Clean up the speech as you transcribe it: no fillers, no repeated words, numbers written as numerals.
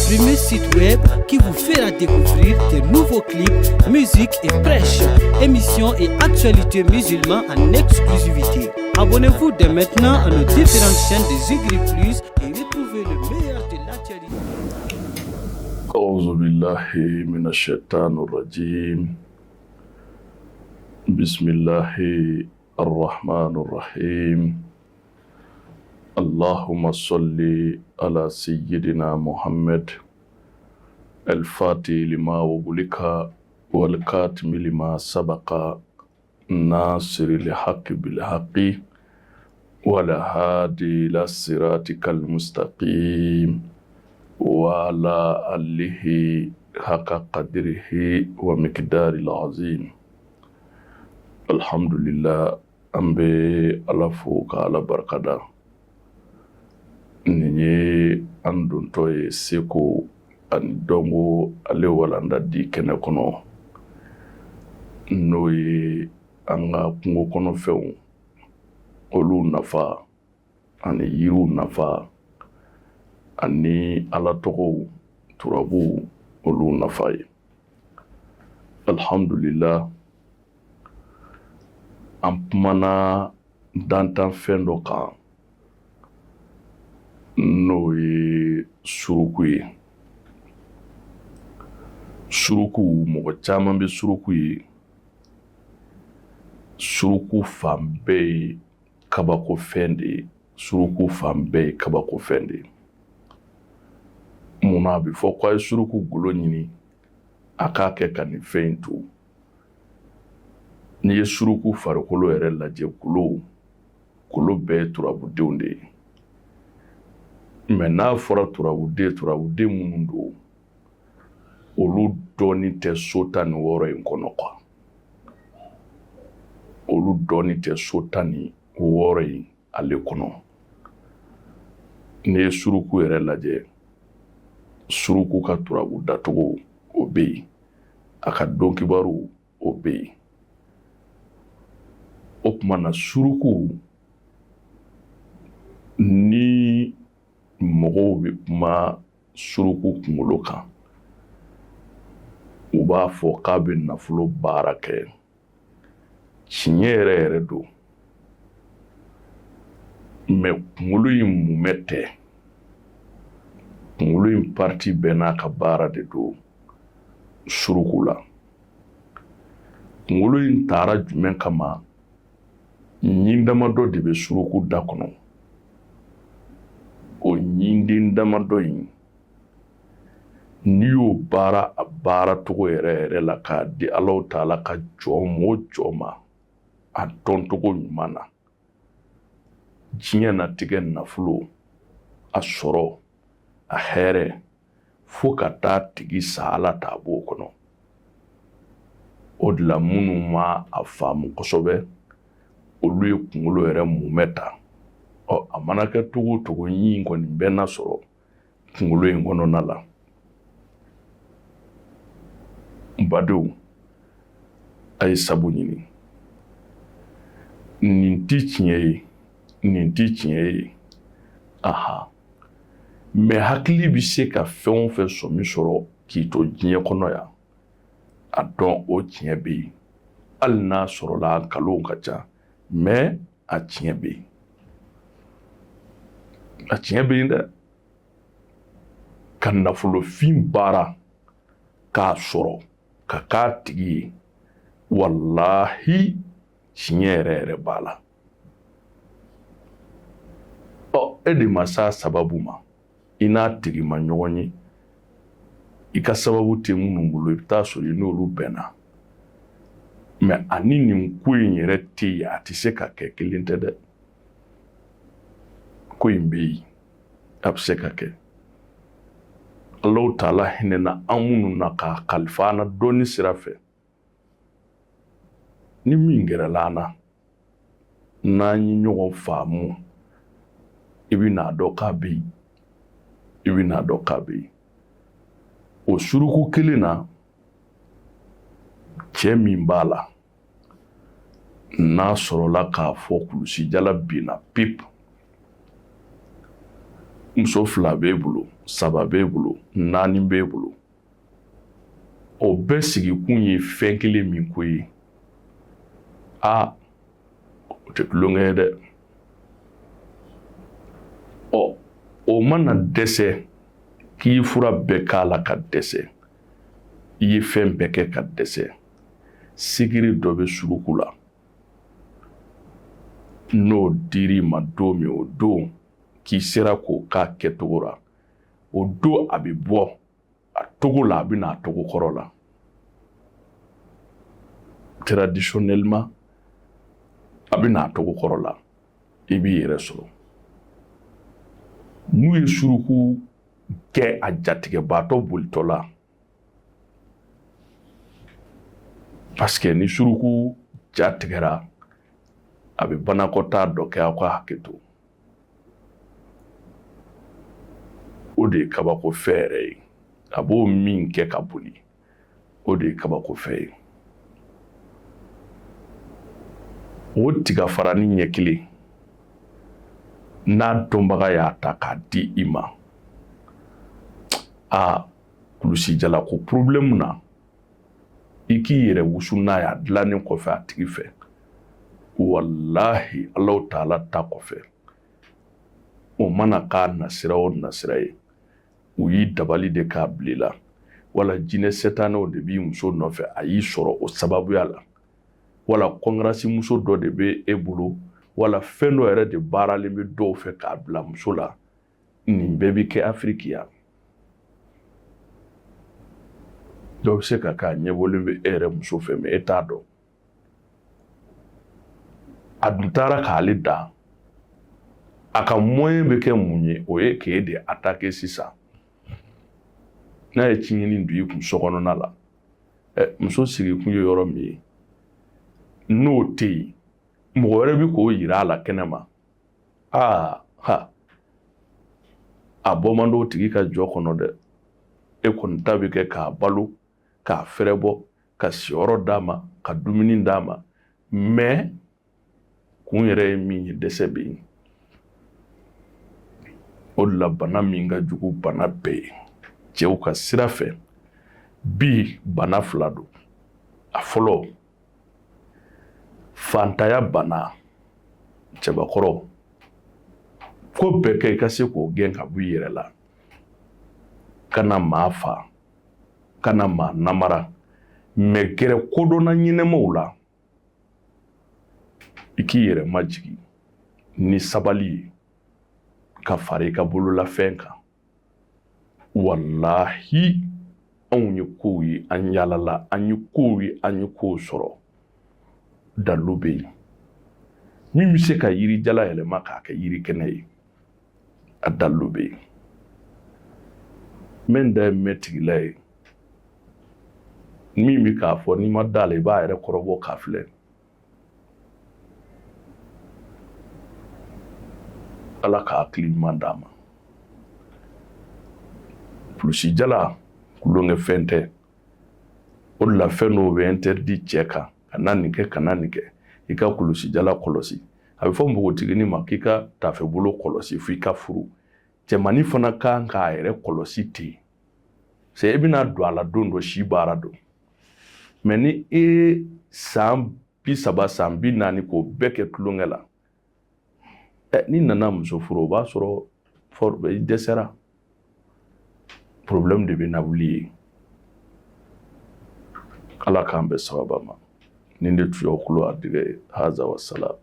premier site web qui vous fera découvrir de nouveaux clips, musique et prêches, émissions et actualités musulmanes en exclusivité. Abonnez-vous dès maintenant à nos différentes chaînes de Zigri Plus et retrouvez le meilleur de l'actualité. أعوذ بالله من الشيطان الرجيم بسم الله الرحمن الرحيم اللهم صل على سيدنا محمد الفاتح لما أغلق والخاتم لما سبق ناصر الحق بالحق والهادي إلى صراطك المستقيم وعلى آله حق قدره ومقداره العظيم. Alhamdulillah, an bɛ Ala fo ka Ala barikada. Nin ye an dontɔ ye seko ani dɔnko ale walanda di kɛnɛ kɔnɔ, n'o ye an ka kungo kɔnɔfɛnw, olu nafa ani yiriw nafa ani Ala tɔgɔw turabuw, olu nafa ye. Alhamdulillah, an kumana dantanfɛn dɔ kan, n'o ye suruku ye. Suruku, mɔgɔ caman bɛ suruku ye. Suruku fan bɛɛ ye kabakofɛn de ye. Suruku fan bɛɛ ye kabakofɛn de ye. Munna a bɛ fɔ ko a ye suruku golo ɲini, a k'a kɛ ka nin fɛn in to? N'i ye suruku farikolo yɛrɛ lajɛ, golo golo bɛɛ ye turabudenw de ye. Mais n'a fɔra turabuden, turabuden minnu don, olu dɔɔni tɛ so 16 in kɔnɔ quoi. Olu dɔɔni tɛ so 16 in ale kɔnɔ. N'i ye suruku yɛrɛ lajɛ, suruku ka turabu dacogo, o bɛ yen. A ka donkibaru, o bɛ yen. O tuma na, suruku ni mɔgɔw bɛ kuma suruku kunkolo kan, u b'a fɔ k'a bɛ nafolo baara kɛ. Tiɲɛ yɛrɛ yɛrɛ don, mais kunkolo in mumɛ tɛ. Kunkolo in partie bɛɛ n'a ka baara de don suruku la. Kunkolo in taara jumɛn kama? Ɲin damadɔ de bɛ suruku da kɔnɔ. O ɲinden damadɔ in, n'i y'o baara a baara cogo yɛrɛ yɛrɛ la k'a di Alahu taala ka jɔn o jɔn ma a dɔncogo ɲuman na, diɲɛ natigɛ nafolo, a sɔrɔ, a hɛrɛ, fo ka taa tigi sa, Ala t'a b'o kɔnɔ. O de la, minnu ma a faamu kosɛbɛ, olu ye kunkolo yɛrɛ mumɛ ta. Ɔ, a mana kɛ cogo o cogo, ɲin kɔni bɛɛ na sɔrɔ kunkolo in kɔnɔna la. N badenw, a ye sabu ɲini. Nin ti tiɲɛ ye, nin ti tiɲɛ ye, aha. Mais hakili bɛ se ka fɛn o fɛn sɔmi sɔrɔ k'i to diɲɛ kɔnɔ yan, a dɔn o tiɲɛ bɛ yen. Hali n'a sɔrɔla nkalonw ka ca, mais a tiɲɛ bɛ yen, a tiɲɛ bɛ yen dɛ. Ka nafolofin baara k'a sɔrɔ ka k'a tigi ye, walahi, tiɲɛ yɛrɛ yɛrɛ b'a la. Ɔ, e de ma s'a sababu ma, i n'a tigi ma ɲɔgɔn ye, i ka sababu tɛ minnu bolo, i bɛ taa sɔrɔ i n'olu bɛnna. Mais ani nin ko in yɛrɛ tɛ yen, a tɛ se ka kɛ kelen tɛ dɛ. Ko in bɛ yen, a bɛ se ka kɛ. Alahu taala hinɛna an minnu na k'a kalifa an na dɔnni sira fɛ, ni min gɛrɛla an na, n'an ye ɲɔgɔn faamu, i bɛ n'a dɔn k'a bɛ yen, i bɛ n'a dɔn k'a bɛ yen. O suruku kelen na, cɛ min b'a la, n'a sɔrɔla k'a fɔ kulusijala binna pip. Muso fila b'e bolo, saba b'e bolo, naani b'e bolo, o bɛɛ sigikun ye fɛn kelen min ko ye, a o tɛ tulonkɛ ye dɛ. Ɔ o mana dɛsɛ k'i ye fura bɛɛ k'a la ka dɛsɛ, i ye fɛn bɛɛ kɛ ka dɛsɛ, sigiri dɔ bɛ suruku la, n'o dir'i ma don min, o don k'i sera k'o k'a kɛcogo la, o don a bɛ bɔ a togo la, a bɛ na a togo kɔrɔ la. Traditionnellement, a bɛ na a togo kɔrɔ la, i b'i yɛrɛ sɔrɔ. N'u ye suruku kɛ a jatigɛbaatɔ bolitɔ la, parce que ni suruku ja tigɛra, a bɛ banakɔtaa dɔ kɛ, aw ka hakɛ to, o de ye kabako fɛn yɛrɛ ye. A b'o min kɛ ka boli, o de ye kabako fɛn ye. O tigafarani ɲɛ kelen, n'a dɔnbaga y'a ta k'a di i ma, a kulusijala ko problème na, i k'i yɛrɛ wusu n'a ye a dilannen kɔfɛ a tigi fɛ, walahi, Alahu taala ta kɔfɛ, o mana k'a nasira o nasira ye, u y'i dabali de k'a bila i la, wala jinɛ sɛtanɛw de b'i muso nɔfɛ, a y'i sɔrɔ o sababuya la, wala kɔnkarasi muso dɔ de bɛ e bolo, wala fɛn dɔ yɛrɛ de baaralen bɛ dɔw fɛ k'a bila muso la. Nin bɛɛ bɛ kɛ Afiriki yan. Dɔw bɛ se ka k'a ɲɛbɔlen bɛ e yɛrɛ muso fɛ, mais e t'a dɔn. A dun taara k'ale dan, a ka moyen bɛ kɛ mun ye? O ye k'e de attaquer sisan. N'a ye tiɲɛni don i kun so kɔnɔna la, ɛ muso sigikun ye yɔrɔ min ye, n'o tɛ yen, mɔgɔ wɛrɛ bɛ k'o yira a la kɛnɛma. Aa ha, a bɔ man d'o tigi ka jɔ kɔnɔ dɛ. E kɔni ta bɛ kɛ k'a balo, k'a fɛrɛbɔ, ka siyɔrɔ d'a ma, ka dumuni d'a ma, mais kun yɛrɛ ye min ye, dɛsɛ bɛ yen. O de la, bana min ka jugu bana bɛɛ ye cɛw ka sira fɛ bi, bana fila don. A fɔlɔ, fantanya bana. Cɛbakɔrɔ, ko bɛɛ kɛ i ka se k'o gɛn ka bɔ i yɛrɛ la. Kana maa fa, kana maa namara, mais gɛrɛ kodɔnna ɲɛnɛmaw la, i k'i yɛrɛ majigin ni sabali ye ka fara i ka bololafɛn kan. Walahi, anw ye kow ye, an yaalala, an ye kow ye, an ye kow sɔrɔ. Dalilu bɛ yen min bɛ se ka yirijala yɛlɛma k'a kɛ yiri kɛnɛ ye, a dalilu bɛ yen. Mɛ da ye mɛn tigila ye min bɛ k'a fɔ, n'i ma da la, i b'a yɛrɛ kɔrɔbɔ k'a filɛ. Ala ka hakili ɲuman d'a ma. Kulusijala tulonkɛfɛn tɛ. O de la, fɛn dɔw bɛ interdit cɛ kan: kana nin kɛ, kana nin kɛ, i ka kulusijala kɔlɔsi. A bɛ fɔ npogotiginin ma k'i ka tafebolo kɔlɔsi fo i ka furu. Cɛmannin fana kan k'a yɛrɛ kɔlɔsi ten, c'est e bɛna don a la don dɔ, si baara don. Mais ni e ye san 30, san 40 k'o bɛɛ kɛ tulonkɛ la, ɛ n'i nana muso furu, o b'a sɔrɔ i dɛsɛra, problème de bɛ na wuli ye. Ala k'an bɛn sababa ma. Nin de tun y'aw kulo adigɛ ye. Haza wa salam.